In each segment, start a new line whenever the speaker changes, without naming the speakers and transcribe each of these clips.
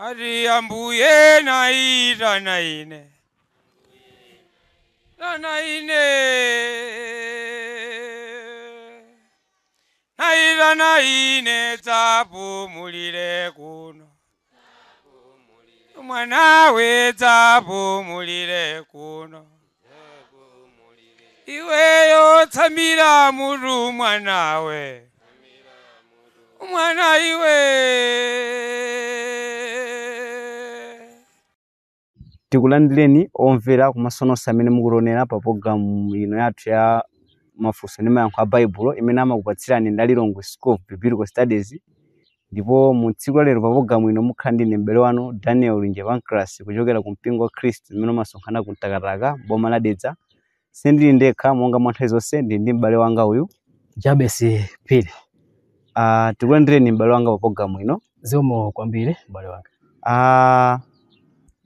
Ati ambuye naitana ine, tana ine, naitana ine, dzapumulire kuno mwanawe, dzapumulire kuno iweyo, tsamira mutu mwanawe, mwana iwe.
Tikulandireni omvera komanso nonse amene mukutionera pa pologalamu ino yathu ya mafunso ndi mayankho a Baibulo imene amakupatsirani ndi Lilongwe School of Biblical Studies. Ndipo mu tsiku la lero pa pologalamu ino mukhala ndine m'bale wanu Daniel Linje Pancras kuchokera ku mpingo wa Khristu umene umasonkhana ku Mtakataka, boma la Dedza. Sindili ndekha, monga mwa nthawi zonse ndili ndi m'bale wanga uyu
Jabesi Phiri.
Tikulandireni m'bale wanga pa pologalamu ino.
Zikomo kwambiri, m'bale wanga.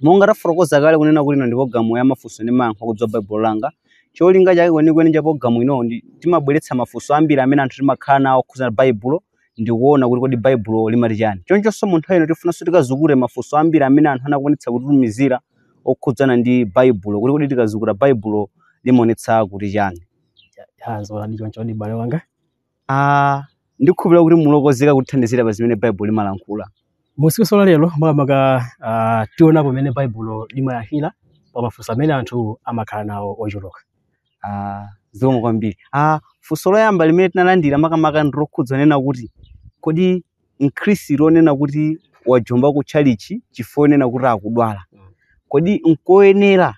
Monga tafotokoza kale kunena kuti ino ndi pologalamu ya mafunso ndi mayankho akudziwa Baibulo langa. Cholinga chake kwenikweni cha pologalamu ino ndi timabweretsa mafunso ambiri amene anthu timakhala nawo okhuzana Baibulo ndi kuona kuti kodi Baibulo limati chani. Chonchonso mu nthawi ino tifunanso tikazukure mafunso ambiri amene anthu anakwanitsa kutitumizira okhudzana ndi Baibulo, kuti kodi tikazukura Baibulo limaonetsa kuti chani.
Zoonadi, chonchodi, m'bale wanga.
Ndikukhulupirira kuti mulokozeka kutithandizira pa zimene Baibulo limalankhula.
Mu tsiku la lero makamaka tionapo pamene Baibulo limayankhira pa mafunso amene anthu amakhala nawo ochuluka.
Zikomo kwambiri. Funso loyamba limene tinalandira makamaka ndi lokhudza nena kuti kodi mkhristu onena kuti wajomba ku tchalitchi chifukwa onena kuti akudwala, kodi nkoyenera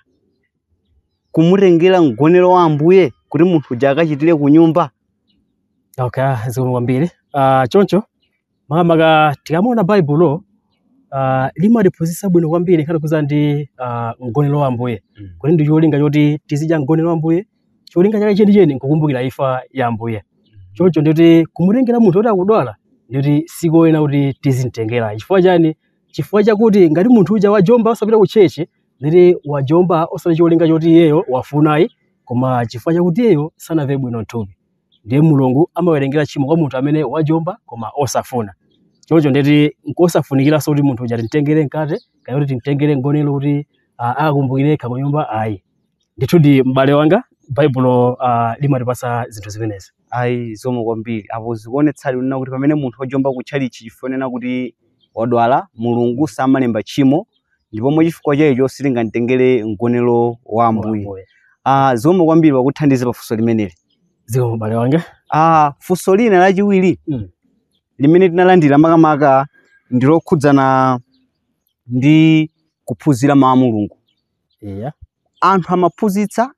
kumutengera mgonero wa Ambuye kuti munthu uja akachitire ku nyumba?
Okay, zikomo kwambiri. Choncho makamaka tikamaona Baibulo limatiphunzitsa bwino kwambiri nkhani kuza ndi mgonero wa Ambuye, kuti ndi cholinga choti tizidya mgonero wa Ambuye, cholinga chake chenicheni nkukumbukira imfa ya Ambuye. Choncho ndikuti kumutengera munthu woti akudwala ndikuti sikoyenera kuti tizimtengera. Chifukwa chani? Chifukwa chakuti ngati munthu uja wajomba osapita ku church, nditi wajomba osati cholinga choti iyeyo wafunayi, koma chifukwa chakuti iyeyo sanamve bwino mthupi. Ndiye Mulungu amawerengera tchimo kwa munthu amene wajomba koma osafuna. Choncho nditi nkosafunikiranso kuti munthu uja timtengere mkate kapena kuti timtengere mgonero kuti akakumbukire yekha ku nyumba, ayi. Ndithudi, m'bale wanga, Baibulo limatipatsa zinthu zimenezi.
Ayi, zikomo kwambiri. Apo zikuonetsadi kunena kuti pamene munthu wajomba ku tchalitchi chifukwa onena kuti wadwala, Mulungu samalemba tchimo, ndipo mwa chifukwa chaicho sitingamtengere mgonero wa Ambuye. Zikomo kwambiri pakuthandiza pa funso limeneli.
Zikomo, m'bale wanga.
Funso lina lachiwiri limene tinalandira makamaka ndi lokhudzana ndi kuphunzira mawu a Mulungu. Anthu amaphunzitsa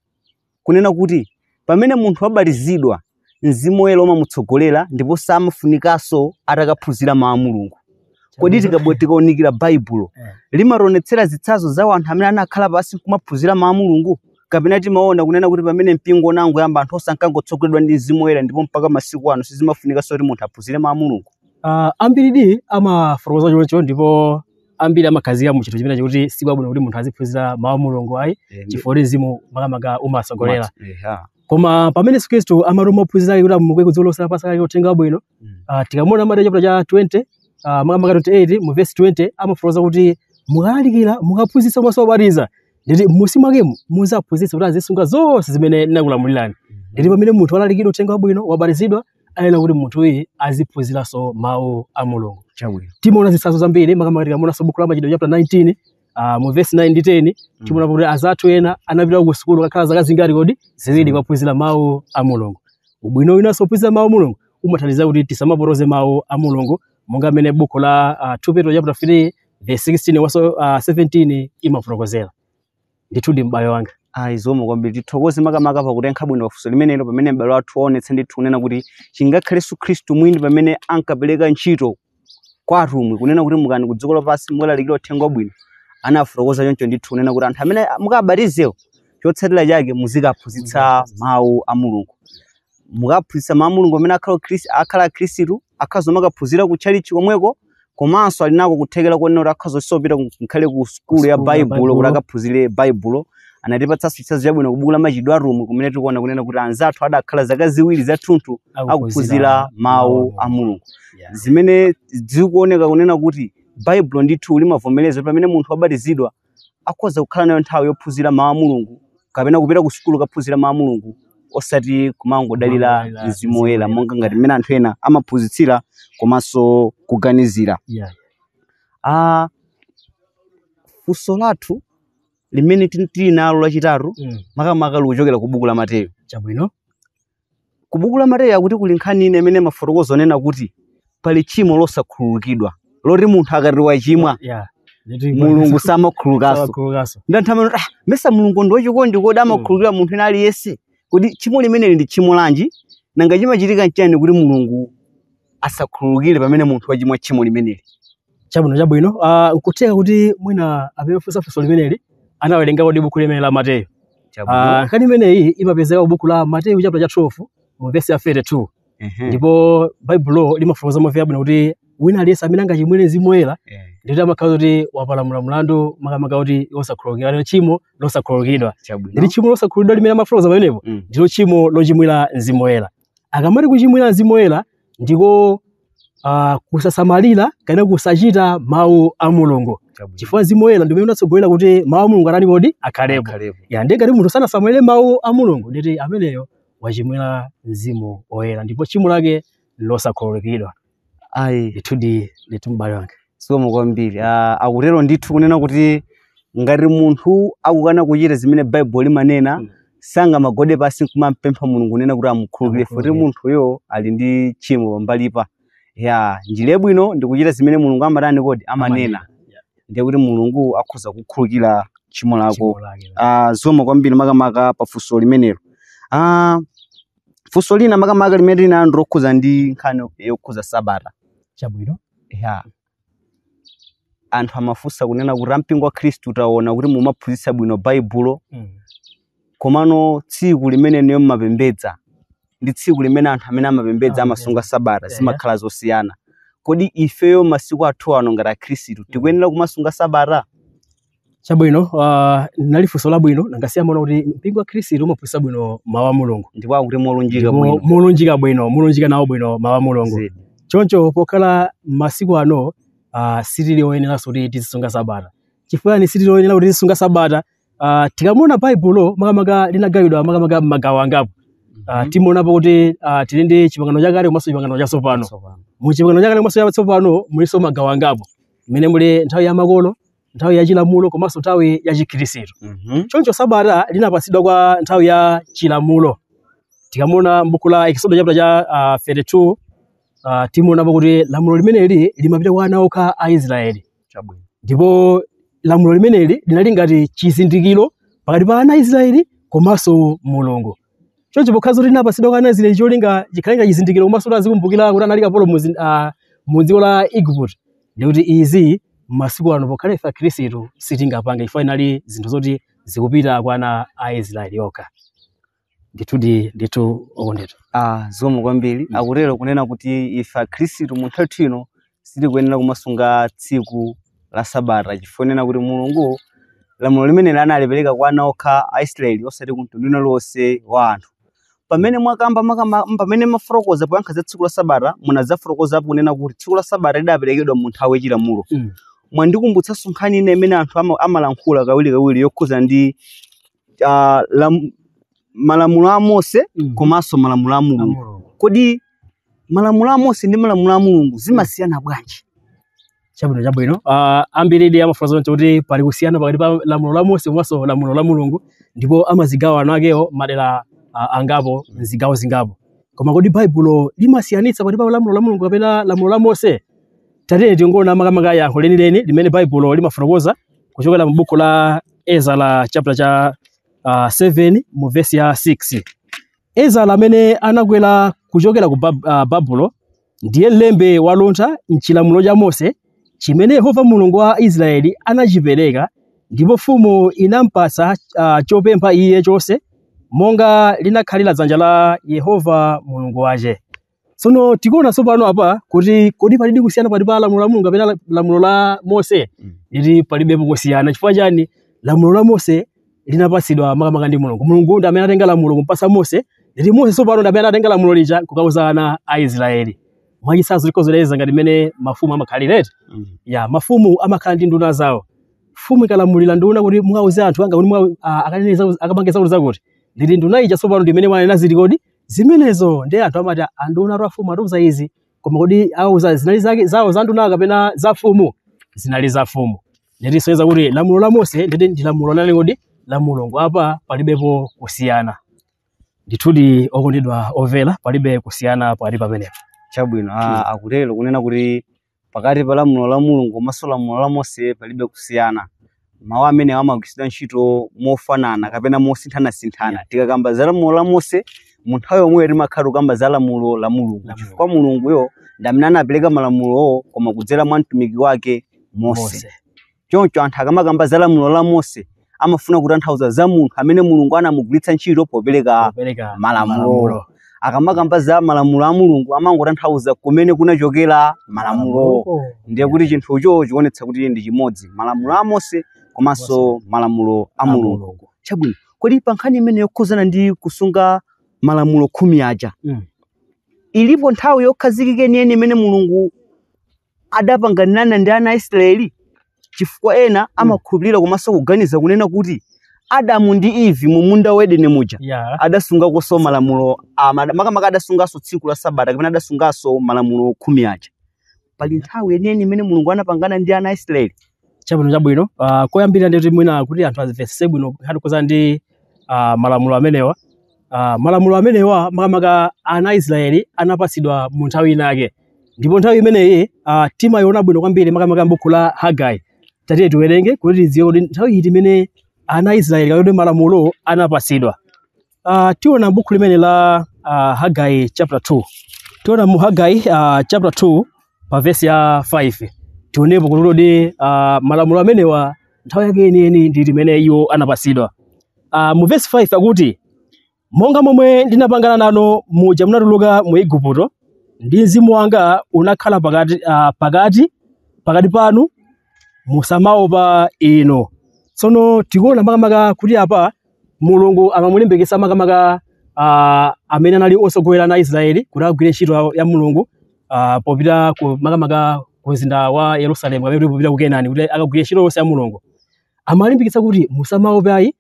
kunena kuti pamene munthu wabatizidwa, Mzimu Woyera umamutsogolera ndipo samafunikanso atakaphunzira mawu a Mulungu. Kodi tikaunikira Baibulo limationetsera zitsanzo za anthu amene anakhala pansi kumaphunzira mawu a Mulungu, kapena timaona kunena kuti pamene mpingo unangoyamba anthu osankangotsogoleredwa ndi Mzimu Woyera ndipo mpaka masiku ano sizimafunikanso kuti munthu aphunzire mawu a Mulungu?
Ambiridi amafotokoza choncho, ndipo ambiri amakhazika mu chinthu chimene chikuti sikwabwino kuti munthu aziphunzira mawu a Mulungu ayi, chifukwa kuti mzimu makamaka umatsogolera. Koma pamene Yesu Khristu amatuma ophunzira ake kuti amuke ku dziko lonse lapansi akalalikire uthenga wabwino, tikamuona Mateyu chapter cha 20, makamaka 28 mu verse 20, amafotokoza kuti mukalalikira, mukaphunzitsa komanso kubatiza, nditi m'munsi mwakemo muzaphunzitsa kuti azisunga zonse zimene ndinakulamulirani. Nditi pamene munthu alalikira uthenga wabwino, wabatizidwa, ayenera kuti munthu uyu aziphunziranso mawu a Mulungu. Timaona zitsanzo zambiri, makamaka tikamuonanso buku la Machitidwe chapter 19 mu verse 9 ndi 10, timaona kuti azathu ena anapita ku sukulu kakhala zaka zingati kodi? 2, kuphunzira mawu a Mulungu. Ubwino winanso kuphunzira mawu a Mulungu umathandiza kuti tisamapotoze mawu a Mulungu, monga mmene buku la 2 Petro chapter 3 verse 16 waso 17 imafotokozera. Ndithudi, m'bale wanga.
Ayi, zikomo kwambiri. Tithokoze makamaka pakuyankha bwino pafunso limenelo, pamene m'bale wathu waonetsa ndithu kunena kuti chingakhalenso Khristu mwini pamene ankapereka ntchito kwa atumwi kunena kuti mukani ku dziko lapansi mukalalikira uthenga wabwino, anafotokoza choncho ndithu kunena kuti anthu amene mukabatizewo, chotsatira chake muzikaphunzitsa mawu a Mulungu. Mukaphunzitsa mawu a Mulungu, amene akhala akhristu akhaza makaphunzira ku tchalitchi komweko, komanso ali nako kuthekera konena kuti akhaza kupita ngakhale ku sukulu ya
sukulu ya
Baibulo kuti
Baibulo.
Akaphunzire Baibulo. Anatipatsanso chitsanzo chabwino ku buku la Machitidwe Atumwi, kumene tikuona kunena kuti anzathu adakhala zaka 2 zathunthu akuphunzira mawu a Mulungu, zimene zikuoneka kunena kuti Baibulo ndithu limavomereza pamene munthu wabatizidwa akhoza kukhala nayo nthawi yophunzira mawu a Mulungu kapena kupita ku sukulu kaphunzira mawu a Mulungu, osati kumangodalira Mzimu Woyera monga ngati mmene anthu ena amaphunzitsira komanso kuganizira. Funso lathu limene tili nalo lachitatu makamaka likuchokera ku buku la Mateyu.
Chabwino.
Ku buku la Mateyu akuti kuli nkhani ina imene mafotokozo onena kuti pali tchimo losakhululukidwa loti munthu akati wachimwa Mulungu samakhululukanso. Ndi anthu amene mesa Mulungu ndi wachikondi kodi amakhululukira munthu ena aliyense? Kodi tchimo limeneli ndi tchimo lanji? Nanga chimachitika nchani kuti Mulungu asakhululukire pamene munthu wachimwa tchimo limeneli?
Chabwino chabwino. Nkutheka kuti mwina amene afunsa funso limeneli anawerenga kodi buku limene la Mateyu. Nkhani imeneyi imapezeka ku buku la Mateyu chapter cha 12 mu verse ya 32. Ndipo Baibulo limafotokoza momveka bwino kuti wina aliyense amene angachimwire Mzimu Woyera ndikuti amakhala kuti wapalamula mlandu makamaka kuti osakhululukidwa, ndilo tchimo losakhululukidwa. Ndili tchimo losakhululukidwa limene amafotokoza pamenepo ndilo tchimo lochimwira Mzimu Woyera. Akamati kuchimwira Mzimu Woyera ndiko kusasamalira kapena kusachita mawu a Mulungu, chifukwa Mzimu Woyera ndi umene unatsogolera kuti mawu a Mulungu atani kodi akhalepo. Ndiye ngati munthu sanasamalire mawu a Mulungu nditi ameneyo wachimwira Mzimu Woyera ndipo tchimo lake losakhululukidwa.
Ayi,
ndithudi ndithu m'bale wanga.
Zikomo kwambiri. Akutero ndithu kunena kuti ngati munthu akukana kuchita zimene Baibulo limanena sangamagwade pasi nkumampempha Mulungu kunena kuti amukhululukire futi munthuyo ali ndi tchimo pambalipa. Njira yabwino ndi kuchita zimene Mulungu amatani kodi amanena, ndiye kuti Mulungu akhoza kukhululukira tchimo lako. Zikomo kwambiri makamaka pa funso limenelo. Funso lina makamaka limene linali lokhuza ndi nkhani yokhuza Sabata.
Chabwino.
Anthu amafunsa kunena kuti mpingo wa Khristu taona kuti mumaphunzitsa bwino Baibulo, komano tsiku limene niyo mumapembedza ndi tsiku limene anthu amene amapembedza amasunga Sabata zimakhala zosiyana. Kodi ifeyo masiku athu ano ngati Akhristu tikuyenera kumasunga Sabata?
Chabwino. Nali funso labwino. Nangasiya maona kuti mpingo wa Khristu umaphunzitsa bwino mawu a Mulungu,
ndipo akuti molunjika bwino,
molunjika bwino, molunjika nawo bwino mawu a Mulungu. Choncho pokhala masiku ano sitili oyeneranso kuti tizisunga Sabata. Chifukwa ni sitili oyenera kuti tizisunga Sabata, tikamuona Baibulo makamaka linagawidwa makamaka m'magawo angapo. Timaonapo kuti tili ndi chipangano chakale komanso chipangano chatsopano. Mu chipangano chakale komanso chatsopano mulinso magawo angapo mmene muli nthawi ya makolo, nthawi ya chilamulo komanso nthawi ya chikhristu. Choncho Sabata linapatsidwa kwa nthawi ya chilamulo. Tikamuona m'buku la Exodo chapter cha 32 timaonapo kuti lamulo limeneli limapita kwa ana okha a Israeli. Ndipo lamulo limeneli linali ngati chizindikiro pakati pa ana a Israeli komanso Mulungu. Choncho pokhazo kuti linapatsidwa kwa ana a Israeli cholinga chikhale ngati chizindikiro komanso azikumbukira kuti anali kapolo mu dziko la Igupto, ndikuti izi masiku ano pokhale ife Akhristu sitingapange, chifukwa inali zinthu zoti zikupita kwa ana a Israeli okha. Ndithudi ndithu okondedwa.
Zikomo kwambiri. Akutero kunena kuti ife Akhristu mu nthawi ino sitikuyenera kumasunga tsiku la Sabata, chifukwa nena kuti Mulungu lamulo limene analipereka kwa ana okha a Israeli osati ku mtundu uliwonse wa anthu. Pamene mwakamba pamene mafotokoza poyankha za tsiku la Sabata, munadzafotokozapo kunena kuti tsiku la Sabata lidaperekedwa mu nthawi yachilamulo. Mwandikumbutsanso nkhani ina imene anthu amalankhula kawirikawiri yokhuza ndi malamulo a Mose komanso malamulo a Mulungu. Kodi malamulo a Mose ndi malamulo a Mulungu zimasiyana bwanji?
Chabwino chabwino. Ambiri amafotokoza kuti pali kusiyana pakati pa lamulo la Mose komanso lamulo la Mulungu, ndipo amazigawa anu akewo madera angapo, mzigawo zingapo. Koma kodi Baibulo limasiyanitsa pakati pa lamulo la Mulungu kapena lamulo la Mose? Tatene tingoona makamaka yankho lenileni limene Baibulo limafotokoza kuchokera mu buku la Ezara chapter cha 7 mu verse ya 6. Ezara amene anakwera kuchokera ku Babulo ndiye mlembi waluntha m'chilamulo cha Mose chimene Yehova Mulungu wa Israeli anachipereka, ndipo mfumu inampatsa chopempha iye chonse monga linakhalira dzanja la Yehova Mulungu wace. Tsono tikuona tsopano apa kuti kodi palidi kusiyana pakati pa lamulo la Mulungu kapena lamulo la Mose? Liti palibepo kusiyana. Chifukwa chani? Lamulo la Mose linapatsidwa makamaka ndi Mulungu. Mulungu ndi amene atenga lamulo kumpatsa Mose, liti Mose tsopano ndi amene atenga lamulo lija kukauza ana a Israeli. Mwachitsanzo tikozoleza ngati mmene mafumu amakhalira. Ya mafumu amakhala ndi nduna zawo. Mfumu ikalamulira nduna kuti mukauze anthu anga kuti akanene akapange zakuti zakuti, nditi nduna ija tsopano ndimene mwanena zili kodi zimenezo. Ndi anthu amati anduna atu afumu atiuza izi, koma kodi auza zinali zake zawo za nduna kapena za mfumu? Zinali za mfumu. Nditisonyeza kuti lamulo la Mose nditi ndi lamulo lani kodi? La Mulungu. Apa palibepo kusiyana. Ndithudi okondedwa omvera, palibe kusiyana pakati pamenepo.
Chabwino. Akutero kunena kuti pakati pa lamulo la Mulungu komanso lamulo la Mose palibe kusiyana. Mawu amene amagwiritsidwa ntchito mofanana kapena mosinthanasinthana. Tikakamba za lamulo la Mose, mu nthawi yomweyo timakhala kukamba za lamulo la Mulungu, chifukwa Mulunguyo ndi amene anapereka malamulowo koma kudzera mwa mtumiki wake Mose. Choncho anthu akamakamba za lamulo la Mose amafuna kutanthauza za munthu amene Mulungu anamugwiritsa ntchito popereka malamulo. Akamakamba za malamulo a Mulungu amangotanthauza kumene kunachokera malamulo. Ndiye kuti chinthucho chikuonetsa kuti ndi chimodzi, malamulo a Mose komanso malamulo a Mulungu. Chabwino. Kodi pa nkhani imene yokhuzana ndi kusunga malamulo 10 aja, ilipo nthawi yokhazikika yeniyeni imene Mulungu adapanganirana ndi ana a Israeli? Chifukwa ena amakhulupirira komanso kuganiza kunena kuti Adamu ndi Eve mu munda wa Edeni muja adasungakonso malamulo, makamaka adasunganso tsiku la Sabata kapena adasunganso malamulo 10 aja. Pali nthawi yeniyeni imene Mulungu anapangana ndi ana a Israeli?
Chabwino. Koyambirira nditi mwina kuti anthu azimvetsetse bwino nkhani yokhuzana ndi malamulo amenewa. Malamulo amenewa makamaka ana a Israeli anapatsidwa mu nthawi inake, ndipo nthawi imeneyi timayiona bwino kwambiri makamaka m'buku la Hagai. Tatiye tiwerenge kuti tidziwe kuti nthawi iti imene ana a Israeli kapena malamulo anapatsidwa. Tiona buku limene la Hagai chapter 2. Tiona mu Hagai chapter 2 pa verse ya 5. Tionepo kuti kodi malamulo amenewa nthawi yake yeniyeni ndi imene iwo anapatsidwa. Mu verse 5 akuti, monga momwe ndinapangana nanu muja munatuluka mu Igupto, ndi mzimu wanga unakhala pakati panu, musamaopa inu. Tsono tikuona makamaka kuti apa Mulungu amamulimbikitsa makamaka amene anali osogolera ana a Israeli kuti agwire ntchito ya Mulungu popita ku makamaka ku mzinda wa Yerusalemu kapena popita ku Kenani kuti akagwire ntchito yonse ya Mulungu. Amalimbikitsa kuti musamaope ayi,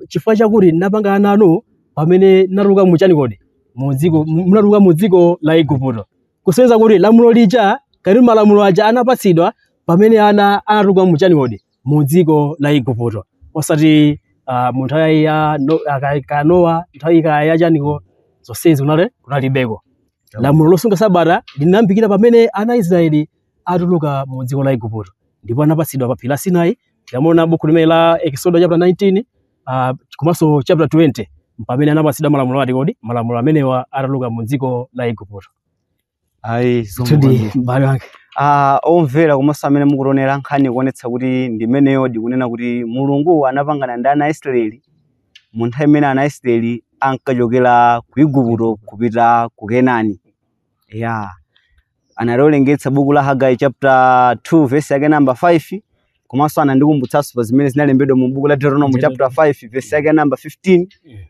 chifukwa chakuti ndinapangana nanu pamene munatuluka mu chani kodi? Munatuluka mu dziko la Igupto. Kusonyeza kuti lamulo lija kapena malamulo aja anapatsidwa pamene ana anatuluka mu chani kodi? Mu dziko la Igupto. Osati mu nthawi ya Nowa, nthawi ya chaniko, zonsezi kunalibeko. Lamulo losunga Sabata linayambikira pamene ana a Israeli atuluka mu dziko la Igupto, ndipo anapatsidwa pa phiri la Sinai. Tikamaona buku limene la Exodo chapter 19 komanso chapter 20, pamene anapatsidwa malamulo ati kodi? Malamulo amenewa atuluka mu dziko la Igupto.
Ayi,
Tudi m'bale wanga.
Omvera komanso amene mukutionera, nkhani kuonetsa kuti ndimeneyo ndikunena kuti Mulungu anapangana ndi ana a Israeli mu nthawi imene ana a Israeli ankachokera ku Igupto kupita ku Kenani. Ya, analolengetsa buku la Hagai chapter 2 verse yake number 5, komanso anandikumbutsanso pa zimene zinalembedwa mu buku la Deuteronomy chapter 5 verse yake number 15,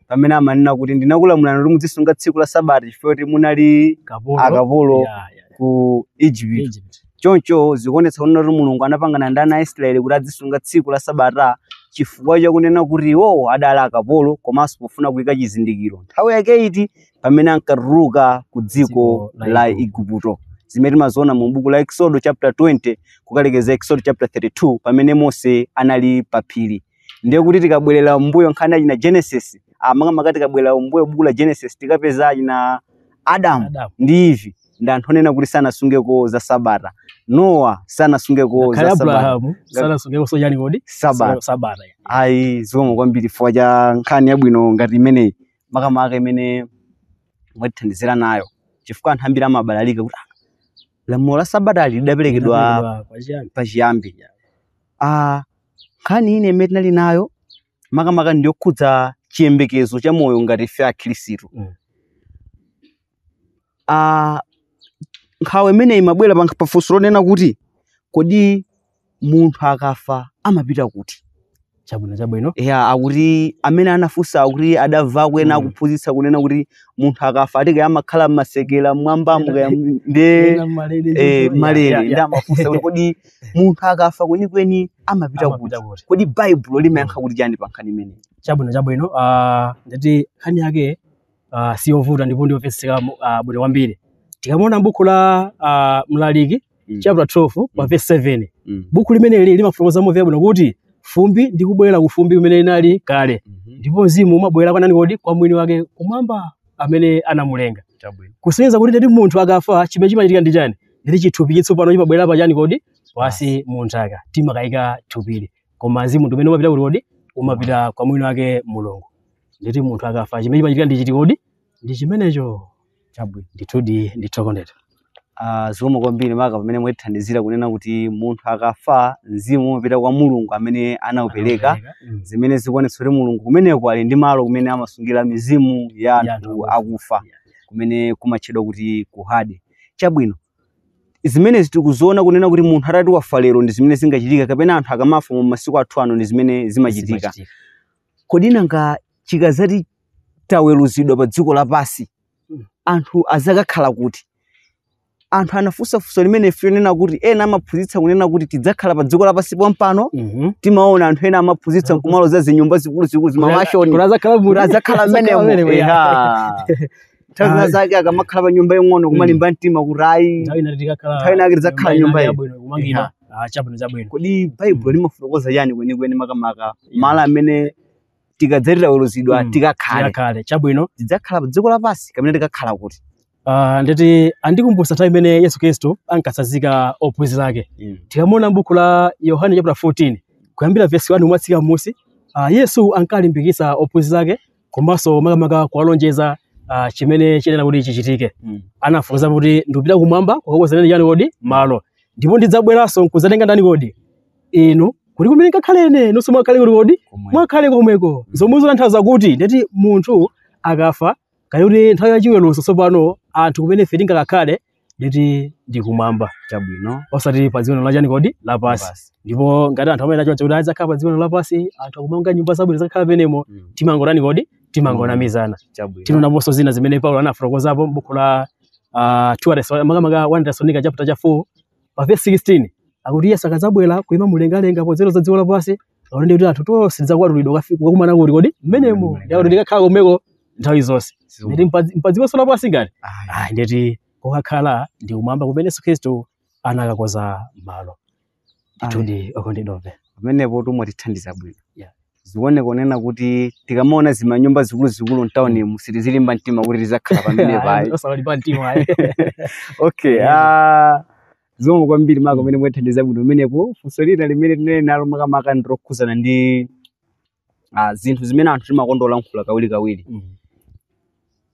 pamene amanena kuti ndinakulamulani kuti muzisunga tsiku la Sabata chifukwa kuti munali akapolo ku Egypt. Choncho zikuonetsa kunena kuti Mulungu anapangana ndi ana a Israeli kuti azisunga tsiku la Sabata chifukwa chakunena kuti iwowo adali akapolo, komanso pofuna kuyika chizindikiro nthawi yake iti pamene ankatuluka ku dziko la Igupto, zimene timaziona mu buku la Exodo chapter 20 kukalekeza Exodo chapter 32 pamene Mose anali pa phiri. Ndiye kuti tikabwerera mbuyo nkhani achina Genesis, makamaka tikabwerera mbuyo buku la Genesis tikapeza achina Adamu ndi Eve ndi anthu onena kuti sanasungeko za Sabata. Nowa sanasungeko za Sabata.
Sanasungeko chani kodi?
Sabata. Ayi, zikomo kwambiri chifukwa cha nkhani yabwino ngati imeneyi, makamaka imene mwatithandizira nayo, chifukwa anthu ambiri amabalalika kuti lamulo la Sabata lidaperekedwa pachiyambi. Nkhani ine imene tinali nayo makamaka ndi yokhudza chiyembekezo cha moyo ngati ife akhristu. Nkhawa imene imabwera pafunso lonena kuti kodi munthu akafa amapita kuti?
Chabwino chabwino.
Ya, akuti amene anafunsa akuti adamva kwena akuphunzitsa kunena kuti munthu akafa ati kaya amakhala mmasekera mmwambamo kaya nde malere, ndi amafunsa kuti kodi munthu akafa kwenikweni amapita kuti? Kodi Baibulo limayankha kuti chani pa nkhani imeneyi?
Chabwino chabwino. Ndati nkhani yake siyovuta ndipo ndiyomvetseka bwino kwambiri. Tikamaona buku la Mlaliki chapter 12 pa verse 7, buku limeneli limafotokoza momveka bwino kuti fumbi ndikubwera ku fumbi kumene linali kale, ndipo mzimu umabwera kwa nani kodi? Kwa mwini wake kumwamba amene anamulenga. Kusonyeza kuti ndati munthu akafa chimene chimachitika ndi chani? Ndati chithupi chitsopano chimabwera pa chani kodi? Pasi munthaka, timakayika thupili, koma mzimu ndi umene umapita kuti kodi? Umapita kwa mwini wake Mulungu. Ndati munthu akafa chimene chimachitika ndi chiti kodi? Ndi chimenecho.
Chabwino.
Ndithudi nditokondera.
Zikomo kwambiri maka pamene mwatithandizira kunena kuti munthu akafa mzimu umapita kwa Mulungu amene anawupereka, zimene zikuonetsa kuti Mulungu kumeneko ali ndi malo kumene amasungira mizimu ya anthu akufa, kumene kumatchedwa kuti kuhade. Chabwino, zimene tikuziona kunena kuti munthu atati wafa lero ndi zimene zingachitika, kapena anthu akamafa mu masiku athu ano ndi zimene zimachitika. Kodi nanga chikazati taweruzidwa pa dziko lapasi, anthu azakakhala kuti? Anthu anafunsa funso limene ife nena kuti ena amaphunzitsa kunena kuti tidzakhala pa dziko lapasi pompano. Timaona anthu ena amaphunzitsa nkumalo za zinyumba zikuluzikulu zimamashoni kuti adzakhala mmenemo. Nthawi zake akamakhala pa nyumba ing'ono kumalimba mtima kuti ayi,
nthawi
nthawi tidzakhala nyumba iyi.
Chabwino chabwino.
Kodi Baibulo limafotokoza chani kwenikweni makamaka malo amene tikadzati taweruzidwa tikakhale?
Chabwino,
tidzakhala pa dziko lapasi kapena tikakhala kuti?
Ndati andikumbutsa nthawi imene Yesu Khristu ankasazika ophunzira ake. Tikamaona m'buku la Yohane chapter 14 kuyambira verse 1 kumatsika m'munsi, Yesu ankalimbikitsa ophunzira ake komanso makamaka kuwalonjeza chimene chinena kuti chichitike. Anafotokoza kuti ndikupita kumwamba kukakonzerani chani kodi? Malo. Ndipo ndidzabweranso nkudzatenga ndani kodi? Inu, kuti kumene ngakhale ine nonso mwakhale kuti kodi? Mwakhale komweko. Zomwe zotanthauza kuti ndati munthu akafa kayoti nthawi yachiweruzo tsopano anthu kumene ife tingakakhale nditi ndi kumwamba.
Chabwino.
Osati pa dziko lachani kodi? Lapasi. Ndipo ngati anthu amene achoncho kuti adzakhala pa dziko lapasi, anthu akumanga nyumba zabwino zakhala penemo, timangotani kodi? Timangonamizana.
Chabwino.
Tinaonaponso zina zimene Paulo anafotokozapo m'buku la 1 Thessalonica chapter cha 4 pa verse 16, akuti Yesu akadzabwera kuyima mlengalenga podzera za dziko lapasi, akuti ndi kuti anthu tonse tidzakwatulidwa kukakumana kuti kodi? Mmenemo. Ndiye kuti tikakhala komweko nthawi zonse. Nditi mpadziko lapasi ngati? Nditi kokakhala ndi kumwamba kumene Yesu Khristu anakakonza malo. Ndithudi okondedwa.
Pamenepo tumwatithandiza bwino. Zikuoneka kunena kuti tikamaona zimanyumba zikuluzikulu mtawuni sitizilimba mtima kuti tidzakhala pamenepo ayi.
Osalimba mtima ayi.
Okay, zikomo kwambiri maka pamene mwatithandiza bwino pamenepo. Funso lina limene tinali nalo makamaka ndi lokhudzana ndi zinthu zimene anthu timakonda kulankhula kawirikawiri.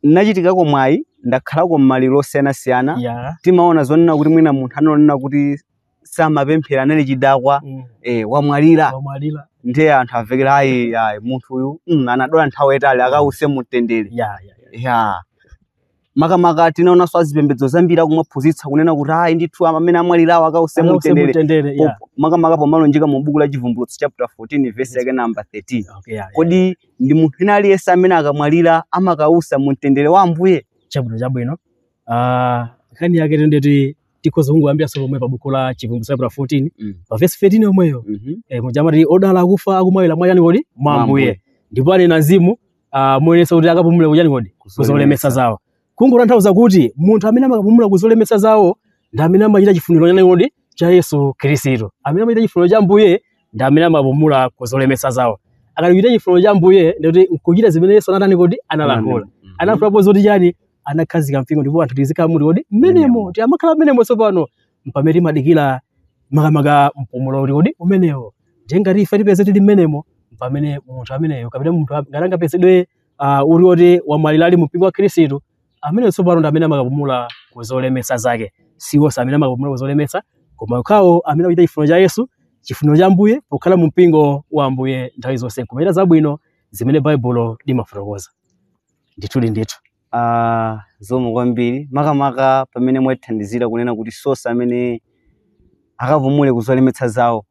Nachitikako mwayi, ndakhalako m'maliro osiyanasiyana. Timaona zonena kuti mwina munthu anonena kuti samapemphera, anali chidakwa, wamwalira. Ndiye anthu avekera ayi ayi munthu uyu anadwala nthawi yayitali akause mumtendere. Makamaka tinaonanso azipembedzo zambiri akumaphunzitsa kunena kuti ayi ndithu amene amwalirawo akause mumtendere. Makamaka pomalonjeka mu buku la Chivumbulutso chapter 14 verse yake number 13. Kodi ndi munthu ena aliyense amene akamwalira amakausa mumtendere wa Ambuye?
Chabwino chabwino. Nkhani yake ndeti tikhoza kungoyambiranso pomwe pa buku la Chivumbulutso chapter 14 pa verse 13 yomweyo. Mujamati odala akufa akumwalira mwa chani kodi? Mwa Ambuye. Ndipo anena mzimu moyenesa kuti akapumule kuchani kodi? Kuzolemetsa zawo. Kungotanthauza kuti munthu amene amakapumula kuzolemetsa zawo ndi amene amachita chifuniro chani kodi? Cha Yesu Khristu. Amene amachita chifuniro cha Ambuye ndi amene amapumula kuzolemetsa zawo. Akachita chifuniro cha Ambuye ndikuti nkuchita zimene Yesu anatani kodi? Analankhula. Analankhulapo zoti chani? Anakhazika mpingo ndipo anthu tizikhala muti kodi? Mmenemo. Tiamakhala mmenemo tsopano mpamene timadikira makamaka mpumulo kuti kodi? Umenewo. Ndiye ngati ife tipeze tili mmenemo pamene munthu ameneyo kapena munthu ngati angapezedwe uli woti wamwalira ali mu mpingo wa Khristu, amene tsopano ndi amene amakapumula kuzolemetsa zake. Si onse amene amakapumula kuzolemetsa, koma okhawo amene akuchita chifuniro cha Yesu, chifuniro cha Ambuye, pokhala mu mpingo wa Ambuye nthawi zonse, kumachita zabwino zimene Baibulo limafotokoza. Ndithudi ndithu.
Zikomo kwambiri makamaka pamene mwatithandizira kunena kuti sonse amene akapumule kuzolemetsa zawo.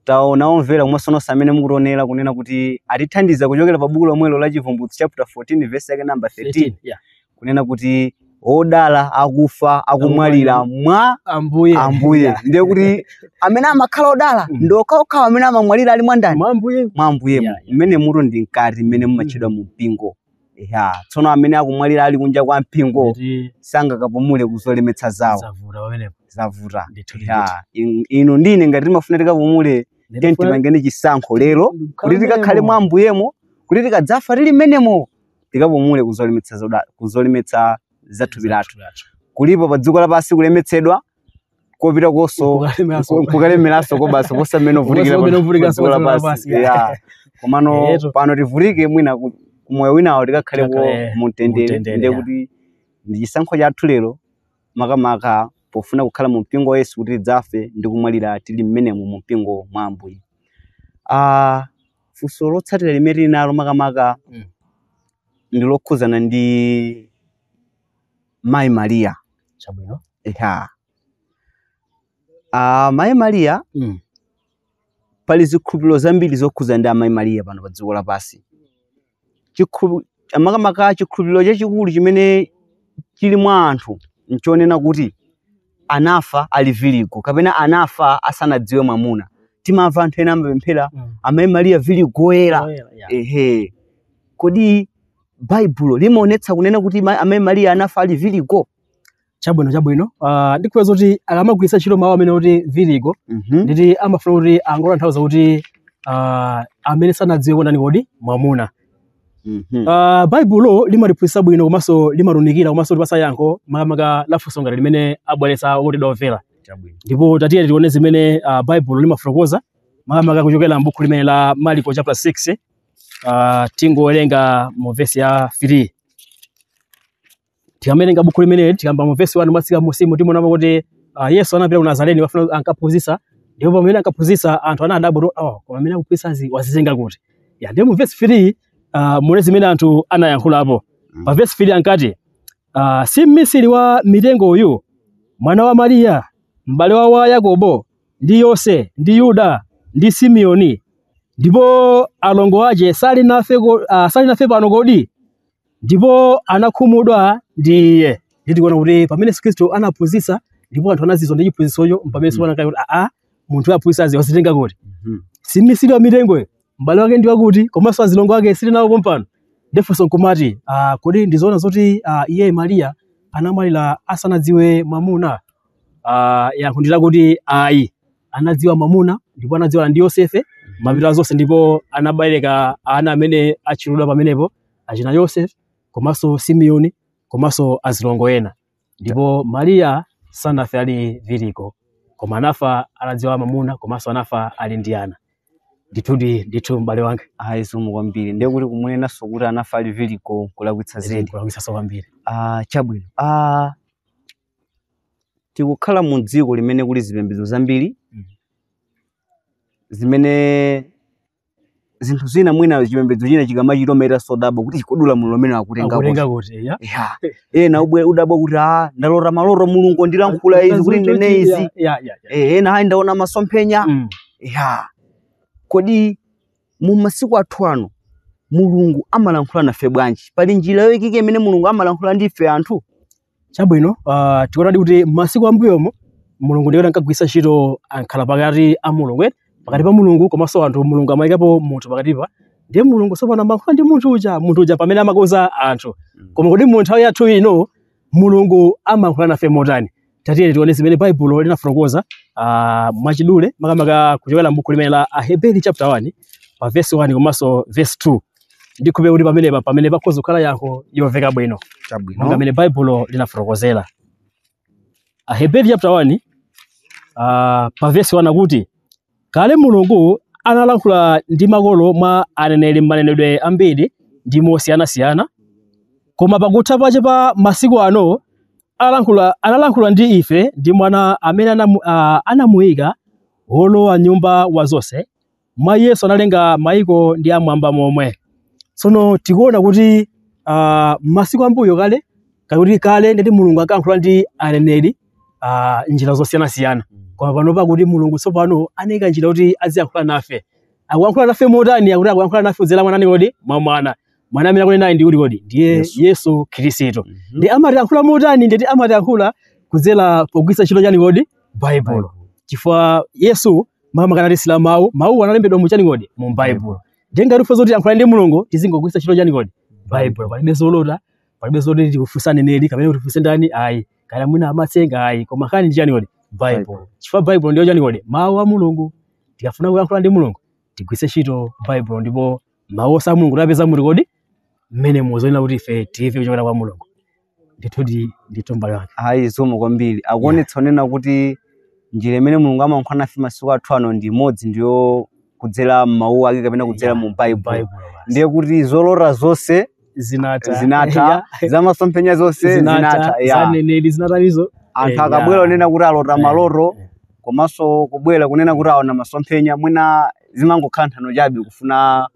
Taona omvera komanso nonse amene mukutionera kunena kuti atithandiza kuchokera pa buku lomwelo la Chivumbulutso chapter 14 verse yake number 13,
13, yeah.
kunena kuti odala akufa akumwalira mwa
Ambuye.
Ambuye. Ndiye kuti amene amakhala odala ndi okhaokhawo amene amamwalira ali mwandani?
Mwa Ambuye.
Mwa Ambuye. Mmene muto ndi mkati mmene mumatchedwa mu mpingo. Ya, tsono amene akumwalira ali kunja kwa mpingo sangakapumule kuzolemetsa zawo.
Zavuta pamenepo.
Zavuta. Ya, inu ndine ngati timafuna tikapumule, tiye tipangeni chisankho lero kuti tikakhale mwa Ambuyemo, kuti tikadzafa tili mmenemo tikapumule kuzolemetsa za thupi lathu. Kulipo pa dziko lapansi kulemetsedwa kopita koso kukalemeranso kobaso kosa mmene uvutikira pa dziko lapansi. Ya, komano pano tivutike mwina kumoyo winawo tikakhaleko mumtendere. Ndiye kuti ndi chisankho chathu lero makamaka pofuna kukhala mu mpingo wa Yesu kuti tidzafe ndi kumwalira tili mmenemo mu mpingo mwa Ambuye. Funso lotsatira limene tili nalo makamaka ndi lokhuzana ndi Mayi Mariya.
Chabwino.
Ya. Mayi Mariya, pali zikhulupiriro zambiri zokhuzana ndi Amayi Mariya pano pa dziko lapansi. Makamaka chikhulupiriro chachikulu chimene chili mwa anthu nchonena kuti anafa ali viligo kapena anafa asanadziwe mwamuna. Timamva anthu ena amapemphera Amayi Mariya viligo oyera. Ehe. Kodi Baibulo limaonetsa kunena kuti Amayi Mariya anafa ali viligo?
Chabwino, chabwino. Ndikupeza kuti akamagwiritsa ntchito mawu amene kuti viligo, nditi amafuna kuti angotanthauza kuti amene sanadziwe kondani kodi mwamuna. Baibulo limatiphunzitsa bwino komanso limatumikira komanso lipasa yankho makamaka la funso ngati limene abweretsa okondedwa omvera. Ndipo tatiye tione zimene Baibulo limafotokoza makamaka kuchokera m'buku limene la Marko chapter 6, tingowerenga mu verse ya 3. Tikawerenga buku limeneli tikamba mu verse 1 matsika musimu timaonapo kuti Yesu anapita ku Nazareni wafuna ankaphunzitsa, ndipo pamene ankaphunzitsa anthu anadabwa kuti oh, koma amene akuphunzitsazi wazitenga kuti. Ya, ndipo mu verse 3 mune zimene anthu anayankhulapo. Pa verse 3 ankati si mmisiri wa mitengo uyu, mwana wa Mariya, m'bale wa Yakobo, ndi Yose, ndi Yuda, ndi Simeoni, ndipo alongo ache sali nafe pano kodi? Ndipo anakhumudwa ndi iye. Ndikuona kuti pamene Yesu Khristu anaphunzitsa ndipo anthu anazizwa ndi chiphunzitsocho, pamene anakhala kuti munthu aphunzitsazi wazitenga kuti. Si mmisiri wa mitengoyo, m'bale wake ndi wakuti, komanso azilongo ake sili nawo pompano. Ndifunso nkumati kodi ndizoona zoti iye Mariya anamwalira asanadziwe mwamuna? Yankho ndi lakuti ayi, anadziwa mwamuna ndipo anadziwa ndi Yosefe mapita zonse, ndipo anabereka ana amene achulidwa pamenepo, achina Yosefe komanso Simeoni komanso azilongo ena. Ndipo Mariya sanafe ali viligo, koma anafa anadziwa mwamuna komanso anafa ali ndi ana. Ndithudi ndithu m'bale wanga.
Ayi, zikomo kwambiri. Ndiye kuti kumunenanso kuti anafa ali viligo kulakwitsa zedi.
Kulakwitsanso kwambiri.
Chabwino. Tikukhala mu dziko limene kuli zipembedzo zambiri zimene zinthu zina mwina chipembedzo china chikamachita umaita sodabwa kuti chikodula mulungu amene akutenga
kuti.
Ya. Ena udabwa kuti ndalota maloto Mulungu ndilankhula izi kuti ndinene izi. Ena ayi ndaona masomphenya. Ya. Kodi mu masiku athu ano Mulungu amalankhula nafe bwanji? Pali njira yoyikika imene Mulungu amalankhula ndife anthu?
Chabwino, tikuonadi kuti masiku ambuyomo Mulungu ndiye ankagwiritsa ntchito ankhala pakati a Mulungu, pakati pa Mulungu komanso anthu. Mulungu amayikapo munthu pakatipa, ndiye Mulungu tsopano amalankhula ndi munthu uja pamene amakonza anthu. Koma kodi mu nthawi yathu ino Mulungu amalankhula nafe motani? Tatiye tione zimene Baibulo linafotokoza mwachidule makamaka kuchokera m'buku limene la Aheberi chapter 1 pa verse 1 komanso verse 2. Ndikhulupirira kuti pamenepa pamene pakhoza kukhala yankho yomveka bwino monga mmene Baibulo linafotokozera. Aheberi chapter 1 pa verse 1 akuti kale Mulungu analankhula ndi makolo mwa aneneri m'manenedwe ambiri ndi mosiyanasiyana, koma pakutha pache pa masiku ano analankhula ndi ife ndi mwana amene anamuyika wolowa nyumba wa zonse, mwa Yesu analenga maiko ndi amwamba momwe. Tsono tikuona kuti masiku ambuyo kale kakuti kale nditi Mulungu akalankhula ndi aneneri njira zosiyanasiyana. Koma panopa kuti Mulungu tsopano anayika njira kuti aziyankhula nafe. Akuyankhula nafe motani? Akuti akuyankhula nafe kudzera mwanani kodi? Mwa mwana. Mwana amene akunena naye ndi uli kodi? Ndiye
Yesu.
Yesu Khristu. Ndi amatiyankhula motani? Nditi amatiyankhula kudzera pogwiritsa ntchito chani kodi? Baibulo. Chifukwa Yesu makamaka anatisiyira mawu, mawu analembedwa mu chani kodi? Mu Baibulo. Ndiye ngati ufuna zoti yankhula ndi Mulungu, tizingogwiritsa ntchito chani kodi? Baibulo. Palibe zolota, palibe zoti tikufunsa aneneri kapena kuti tifunse ndani, ayi. Kana mwina amatsenga, ayi. Koma nkhani ndi chani kodi? Baibulo. Chifukwa Baibulo ndiyo chani kodi? Mawu a Mulungu. Tikafuna kuyankhula ndi Mulungu, tigwiritse ntchito Baibulo, ndipo mawu a Mulungu tapeza muli kodi? Mmene muzoyenera kuti ife timve kuchokera kwa Mulungu. Ndithu ndithu mbale wake.
Ayi, zikomo kwambiri. Akuonetsa onena kuti njira imene Mulungu amayankhula nafe masiku athu ano ndi imodzi, ndiyo kudzera m'mawu ake kapena kudzera mu Baibulo.
Baibulo basi.
Ndiye kuti zolota zonse
zinatha,
zinatha, zamasomphenya zonse zinatha.
Zaneneri zinatanizo.
Anthu akabwera onena kuti alota maloto, komanso kubwera kunena kuti aona masomphenya, mwina zimangokhala nthano chabe kufuna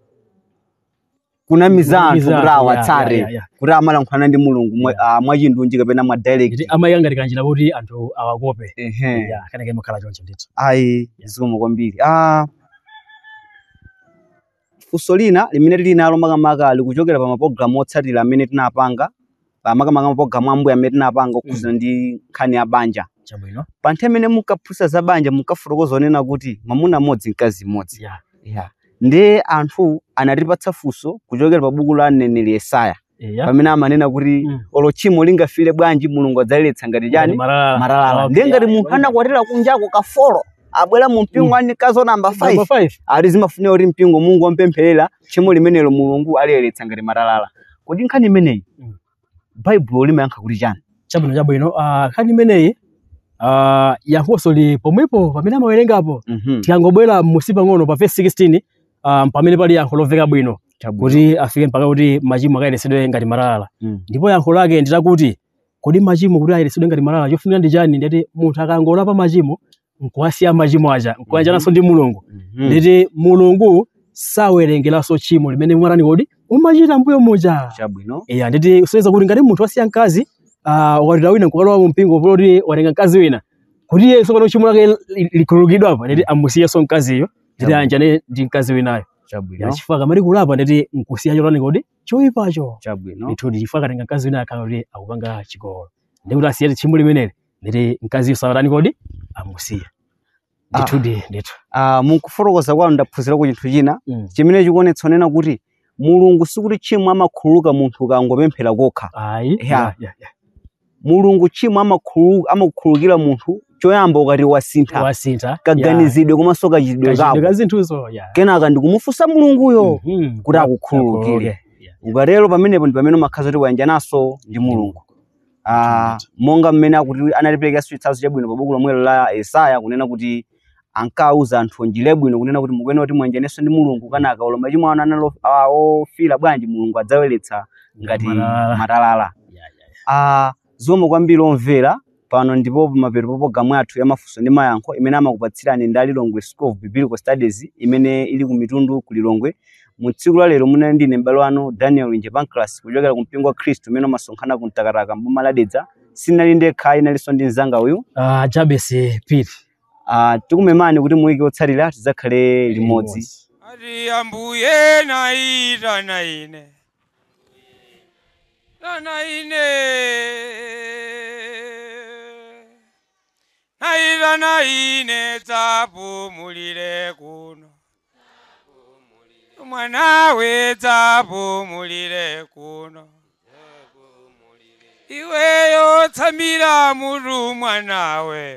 kunamiza anthu kuti awatsate kuti amalankhulana ndi Mulungu mwachindunji kapena mwa direct.
Amayika ngati kanjira kuti anthu awakope.
Ehe.
Kanake makhala choncho ndithu.
Ayi, zikomo kwambiri. Funso lina limene tili nalo makamaka likuchokera pa mapologalamu otsatira amene tinapanga, pa makamaka mapologalamu ambuyo amene tinapanga okhudzana ndi nkhani ya banja.
Chabwino.
Pa nthawi imene munkaphunzitsa za banja, munkafotokoza onena kuti mwamuna mmodzi mkazi mmodzi. Ndiye anthu anatipatsa funso kuchokera pa buku la mneneri Yesaya, pamene amanena kuti olo tchimo lingafire bwanji, Mulungu adzaliletsa ngati chani?
Maralala.
Maralala. Ndiye ngati munthu anakwatira kunjako kafolo, abwera mu mpingo ani kazo namba 5,
Number 5.
ali zimafunika kuti mpingo Mungu wampempherera tchimo limenelo Mulungu aliyeretsa ngati matalala. Kodi nkhani imeneyi Baibulo limayankha kuti chani?
Chabwino, chabwino. Nkhani imeneyi yankhonso li pomwepo pamene amawerengapo. Tikangobwera m'musi pang'ono pa verse 16, pamene pali yankho lomveka bwino kuti afike mpaka kuti machimo akayeretsedwe ngati matalala. Ndipo yankho lake ndilakuti kodi machimo kuti ayeretsedwe ngati matalala chofunika ndi chani? Ndiyati munthu akangolapa machimo nkuwasiya machimo aja nkuyanjananso ndi Mulungu, nditi Mulungu sawerengeranso tchimo limene mwatani kodi umachita mbuyo muja.
Chabwino.
Iya, nditi usonyeza kuti ngati munthu wasiya mkazi, ukwatira wina nkukalowa mu mpingo poti watenga mkazi wina, kuti iye tsopano tchimo lake likhululukidwe apa, nditi amusiyenso mkaziyo, nditi ayanjane ndi mkazi winayo.
Chabwino.
Chifukwa kamati kulapa nditi nkusiya chotani kodi choyipacho.
Chabwino.
Ndithu chifukwa akatenga mkazi wina akhala kuti akupanga chigololo, ndi kuti asiye tchimo limeneli, nditi mkaziyo sawatani kodi amusiya. Ndithu ndithu.
Mukufotokoza kwanu ndaphunzirako chinthu china chimene chikuonetsa onena kuti Mulungu sikuti tchimo amakhululuka munthu ukangopemphera kokha.
Ayi.
Mulungu tchimo amakhululukira munthu choyamba ukati wasintha.
Wasintha.
Kaganizidwe komanso kachitidwe kako.
Kachitidwe ka zinthuzo.
Kenaka ndikumufunsa Mulunguyo kuti akukhululukire. Ukatero pamenepo ndi pamene umakhala kuti wayanjananso ndi Mulungu. Monga mmene akuti anatiperekanso chitsanzo chabwino pa buku lomwelo la Yesaya, kunena kuti ankauza anthu njira yabwino, kunena kuti mukuyenera kuti muyanjanenso ndi Mulungu, kenaka olo machimo anu analo ofira bwanji Mulungu adzaweretsa ngati matalala. Zikomo kwambiri omvera. Pano ndipo pamapeto pa programu yathu ya mafunso ndi mayankho imene amakupatsirani ndi Lilongwe School of Biblical Studies imene ili ku Mitundu ku Lilongwe. Mu tsiku la lero munali ndine m'bale wanu Daniel Winje Pancras kuchokera ku mpingo wa Khristu umene umasonkhana ku Mtakataka mboma la Dedza. Sinali ndekha, inalinso ndi mzanga uyu
Jabesi Phiri.
Tikumemani kuti muwiki otsatira tidzakhale limodzi.
Ati ambuye naitana ine, tana ine, naitana ine, dzapumulire kuno, mwanawe dzapumulire kuno, iweyo tsamira mutu mwanawe.